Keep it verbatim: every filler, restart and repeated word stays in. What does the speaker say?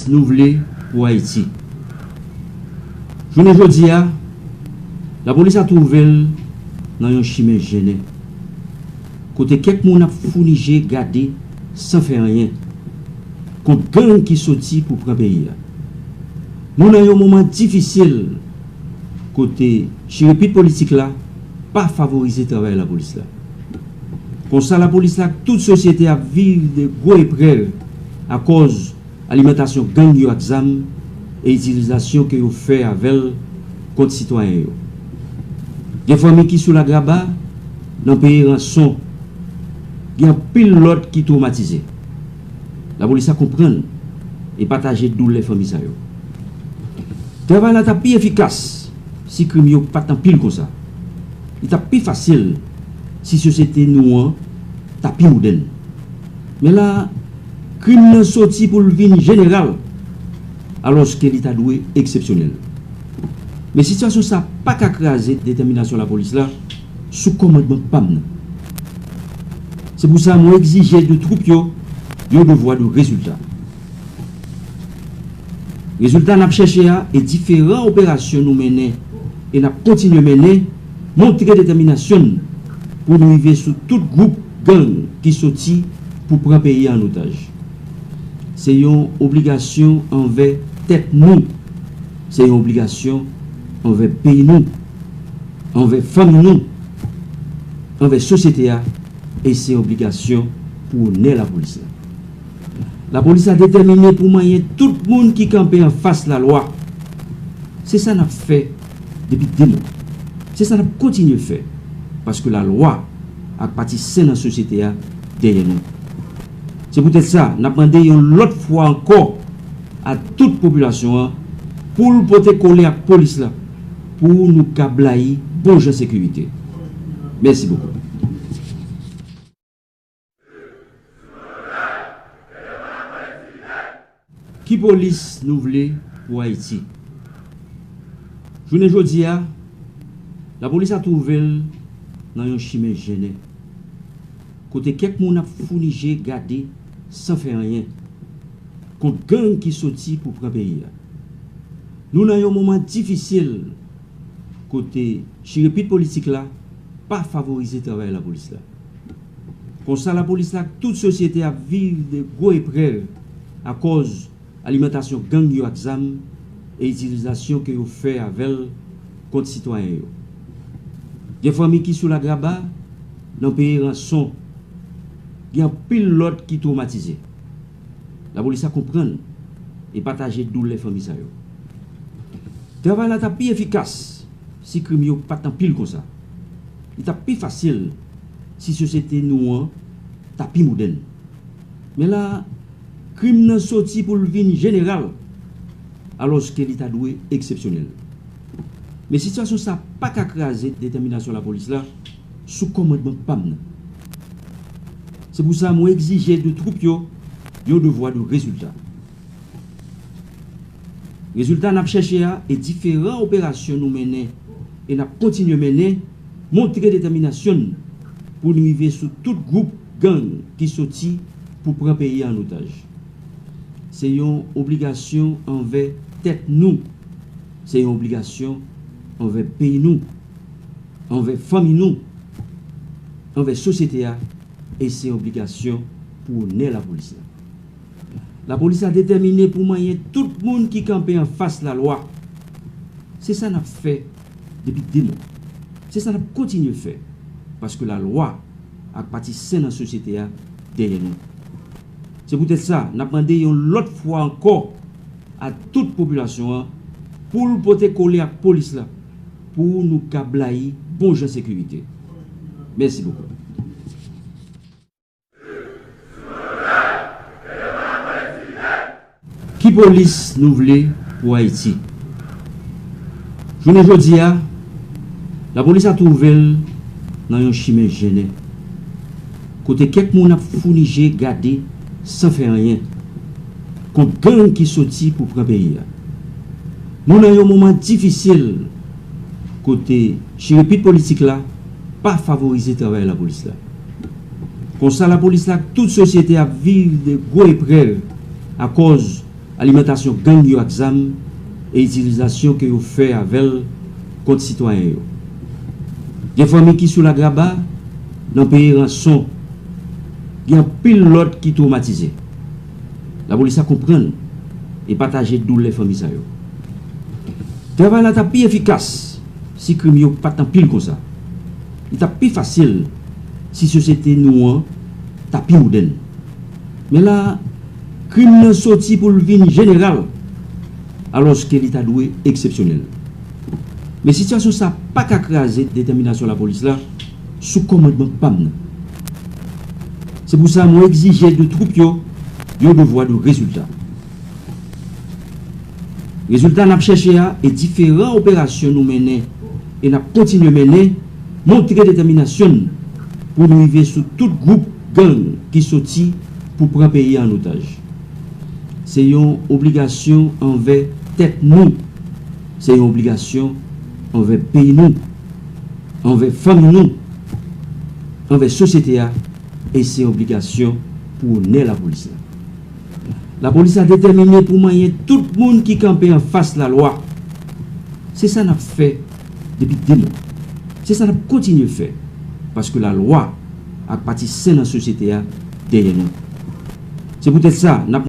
nou vle pou Ayiti. Jounen jodi a, lapolis la twouve l nan yon chimen jennen, kote kèk moun ap founi je gade san fè anyen kont gang ki soti pou pran peyi a. Nou nan yon moman difisil kote chirepit politik la pa favorize travay lapolis la. Konsa, lapolis la ak tout sosyete ap viv de gwo eprèv akòz alimantasyon gang yo ak zam e itilizasyon ke yo fè avè l kont sitwayen yo. Gen fanmi ki sou lagraba nan peye ranson. Gen anpil lòt ki twomatize. Lapolis la konprann e pataje doulè fanmi sa yo. Travay la t ap pi efikas si krim yo pa t anpil konsa. Li t ap pi fasil si sosyete nou an ta pi modèn. Men la, krim nan soti pou l vin jeneral, alòske li ta dwe eksepsyonèl. Men sitiyasyon sa pa ka kraze detèminasyon lapolis la sou kòmandman pa m nan. Se pou sa mwen egzije de twoup yo yon devwa de rezilta. Rezilta n ap chèche a e diferan operasyon nou mennen e n ap kontinye mennen montre detèminasyon n pou n rive sou tout gwoup gang ki soti pou pran peyi a an otaj. Se yon obligasyon anvè tèt nou. Se yon obligasyon anvè peyi nou, anvè fanmi nou, anvè sosyete a, e se yon obligasyon pou onè lapolis la. Lapolis la detèmine pou manyen tout moun ki kanpe anfas lalwa. Se sa n ap fè depi de mwa. Se sa n ap kontinye fè, paske lalwa ak pati sen nan sosyete a dèyè nou. Se poutèt sa, n ap mande yon lòt fwa ankò a tout popilasyon an pou l pote kole ak polis la pou nou ka blayi bon jan sekirite. Mèsi bokou. Ki polis nou vle pou Ayiti? Jounen jodi a, lapolis la twouve l nan yon chimen jennen, kote kèk moun ap founi je gade san fè anyen kont gang ki soti pou pran peyi a. Nou nan yon moman difisil kote chirepit politik la pa favorize travay lapolis la. Konsa, lapolis la ak tout sosyete ap viv de gwo eprèv akòz alimantasyon gang yo ak zam e itilizasyon ke yo fè avè l kont sitwayen yo. Gen fanmi ki sou lagraba nan peye ranson. Gen anpil lòt ki twomatize. Lapolis la konprann e pataje doulè fanmi sa yo. Travay la t ap pi efikas si krim yo pa t anpil konsa. Li t ap pi fasil si sosyete nou an ta pi modèn. Men la, krim nan soti pou l vin jeneral, alòske li ta dwe eksepsyonèl. Men sitiyasyon sa pa ka kraze detèminasyon lapolis la sou kòmandman pa m nan. Se pou sa mwen egzije de twoup yo yon devwa de rezilta. Rezilta n ap chèche a e diferan operasyon nou mennen e n ap kontinye mennen montre detèminasyon n pou n rive sou tout gwoup gang ki soti pou pran peyi a an otaj. Se yon obligasyon anvè tèt nou. Se yon obligasyon anvè peyi nou, anvè fanmi nou, anvè sosyete a, e se yon obligasyon pou onè lapolis la. Lapolis la detèmine pou manyen tout moun ki kanpe anfas lalwa. Se sa n ap fè depi de mwa. Se sa n ap kontinye fè, paske lalwa ak pati sen nan sosyete a dèyè nou. Se poutèt sa, n ap mande yon lòt fwa ankò a tout popilasyon an pou l pote kole ak polis la pou nou ka blayi bon jan sekirite. Mèsi bokou. Ki polis nou vle pou Ayiti? Jounen jodi a, lapolis la twouve l nan yon chimen jennen, kote kèk moun ap founi je gade san fè anyen kont gang ki soti pou pran peyi a. Nou nan yon moman difisil kote chirepit politik la pa favorize travay lapolis la. Konsa, lapolis la ak tout sosyete ap viv de gwo eprèv akòz alimantasyon gang yo ak zam e itilizasyon ke yo fè avè l kont sitwayen yo. Gen fanmi ki sou lagraba nan peye ranson. Gen anpil lòt ki twomatize. Lapolis la konprann e pataje doulè fanmi sa yo. Travay la t ap pi efikas si krim yo pa t anpil konsa. Li t ap pi fasil si sosyete nou an ta pi modèn. Men la, krim nan soti pou l vin jeneral, alòske li ta dwe eksepsyonèl. Men sitiyasyon sa pa ka kraze detèminasyon lapolis la sou kòmandman pa m nan. Se pou sa mwen egzije de twoup yo yon devwa de rezilta. Rezilta n ap chèche a e diferan operasyon nou mennen e n ap kontinye mennen montre detèminasyon n pou n rive sou tout gwoup gang ki soti pou pran peyi a an otaj. Se yon obligasyon anvè tèt nou. Se yon obligasyon anvè peyi nou, anvè fanmi nou, anvè sosyete a, e se yon obligasyon pou onè lapolis la. Lapolis la detèmine pou manyen tout moun ki kanpe anfas lalwa. Se sa n ap fè depi de mwa. Se sa n ap kontinye fè, paske lalwa ak pati sen nan sosyete a dèyè nou. Se poutèt sa, n ap